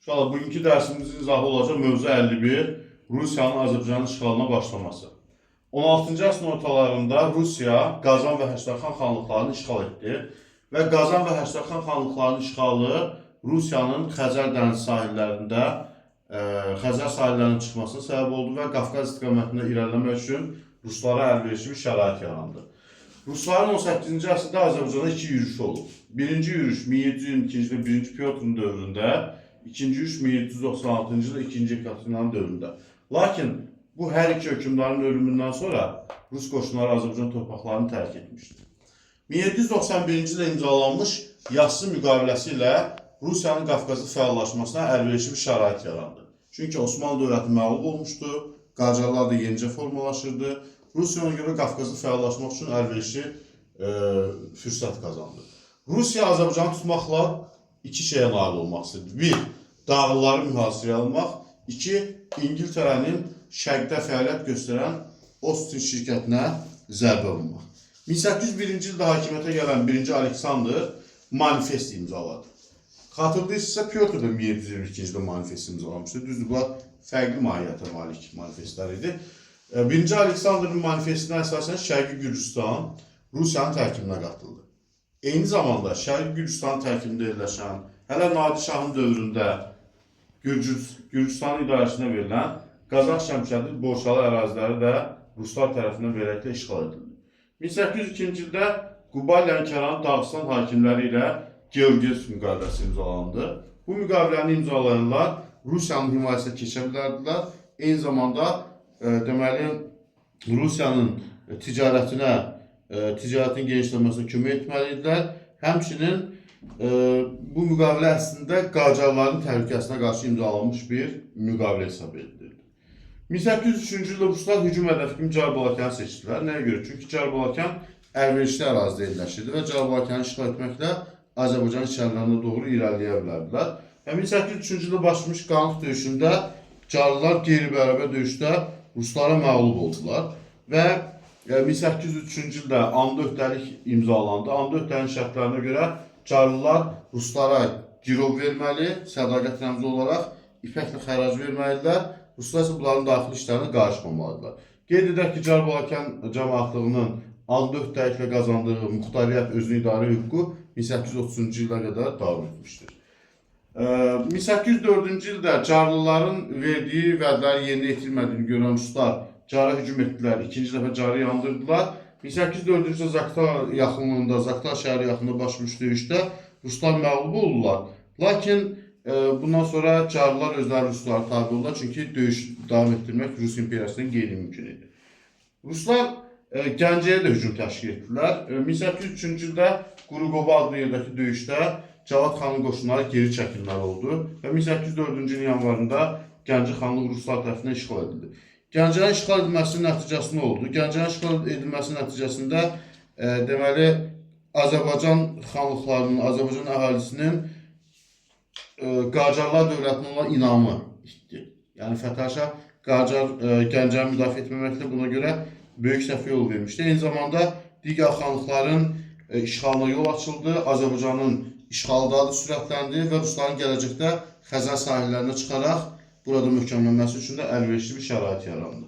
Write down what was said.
Uşaqlar, bugünkü dərsimizin izahı olacaq mövzu 51, Rusiyanın Azərbaycanın işğalına başlaması. 16-cı əsrin ortalarında Rusiya Qazan və Həştərxan xanlıqlarını işğal etdi və Qazan və Həştərxan xanlıqlarının işğalı Rusiyanın Xəzər dənizi sahillərində Xəzər sahillərinin çıxmasına səbəb oldu və Qafqaz istiqamətində irəliləmək üçün ruslara əlverişli bir şərait yarandı. Rusların 18-ci əsrdə Azərbaycana iki yürüşü olub. Birinci yürüş 1722-ci ildə 1-ci Pyotrun dövründə, ikinci yürüş 1796-cı ildə 2-ci Yekaterinanın dövründə. Lakin bu hər iki hökmdarın ölümündən sonra Rus qoşunları Azərbaycan torpaqlarını tərk etmişdi. 1791-ci ildə imzalanmış Yassı müqaviləsi ilə Rusiyanın Qafqazda fəallaşmasına əlverişli bir şərait yarandı. Çünki Osmanlı dövləti məğlub olmuşdu, Qacarlar da yenicə formalaşırdı. Rusiya ona görə Qafqazda fəallaşmaq üçün əlverişli fürsət qazandı. Rusiya Azərbaycanı tutmaqla iki şeyə nail olmaq istəyirdi. Bir, dağlıları mühasirəyə almaq. İki, İngiltərənin şərqdə fəaliyyət göstərən Austin şirkətinə zərbə vurmaq. 1801-ci ildə hakimiyyətə gələn 1-ci Aleksandr manifest imzaladı. Xatırlayırsınızsa Pyotr da 1722-ci ildə manifest imzalamışdı. Düzdür, bunlar fərqli mahiyyətə malik manifestlər idi. 1-ci Aleksandrın manifestinə əsasən Şərqi Gürcüstan Rusiyanın tərkibinə qatıldı. Eyni zamanda Şərqi Gürcüstanın tərkibində yerləşən, hələ Nadir Şahın dövründə Gürcüstanın idarəsinə verilən Qazax Şəmşədi Borçalı əraziləri də ruslar tərəfindən beləliklə işğal edildi. 1802-ci ildə Quba Lənkəran Dağıstan hakimləri ilə Georgiyevsk müqaviləsi imzalandı. Bu müqaviləni imzalayanlar Rusiyanın himayəsinə keçə bilərdilər. Eyni zamanda deməli Rusiyanın ticarətinə, ticarətin genişlənməsinə kömək etməli idilər. Həmçinin bu müqavilə əslində Qacarların təhlükəsinə qarşı imzalanmış bir müqavilə hesab edilirdi. 1803-cü ildə ruslar hücum hədəfi kimi Carbalakanı seçdilər. Nəyə görə? Çünki Carbalakan əlverişli ərazidə yerləşirdi və Carbalakanı işğal etməklə Azərbaycan içərilərinə doğru irəliləyə bilərdilər. Və 1803-cü ildə başlamış Qanıq döyüşündə Carlılar qeyri-bərabər döyüşdə ruslara məğlub oldular və 1803-cü ildə Andı öhdəlik imzalandı. Andı öhdəliyin şərtlərinə görə Carlılar ruslara girov verməli, sədaqət rəmzi olaraq ipəklə xərac verməlidirlər. Ruslar isə bunların daxili işlərinə qarışmamalıdırlar. Qeyd edək ki, Carbalakan cəmaətlığının Andı öhdəliklə qazandığı muxtariyyət özünü idarə hüququ 1830-cu ilə qədər davam etmişdir. 1804-cü ildə Carlıların verdiyi vədləri yerinə yetirmədiyini görən ruslar Cara hücum etdilər. İkinci dəfə Carı yandırdılar. 1804-cü ildə Zakta yaxınlığında, Zakta şəhəri yaxınlığında baş vermiş döyüşdə ruslar məğlub oldular. Lakin bundan sonra Carlılar özləri ruslara tabe oldular. Çünki döyüş davam etdirmək Rus imperiyasının qeyri-mümkün idi. Ruslar Gəncəyə də hücum təşkil etdilər. 1803-cü ildə Quruqova adlı yerdəki döyüşdə Cavad xanın qoşunları geri çəkilməli oldu və 1804-cü ilin yanvarında Gəncə xanlığı ruslar tərəfindən işğal edildi. Gəncənin işğal edilməsinin nəticəsi nə oldu? Gəncənin işğal edilməsi nəticəsində deməli Azərbaycan xanlıqlarının, Azərbaycan əhalisinin Qacarlar dövlətinə olan inamı itdi. Yəni Fətəli Şah Qacar Gəncəni müdafiə etməməklə buna görə böyük səhvə yol vermişdi. Eyni zamanda digər xanlıqların işğalına yol açıldı. Azərbaycanın işğalı daha da sürətləndi və rusların gələcəkdə Xəzər sahillərinə çıxaraq burada möhkəmlənməsi üçün də əlverişli bir şərait yarandı.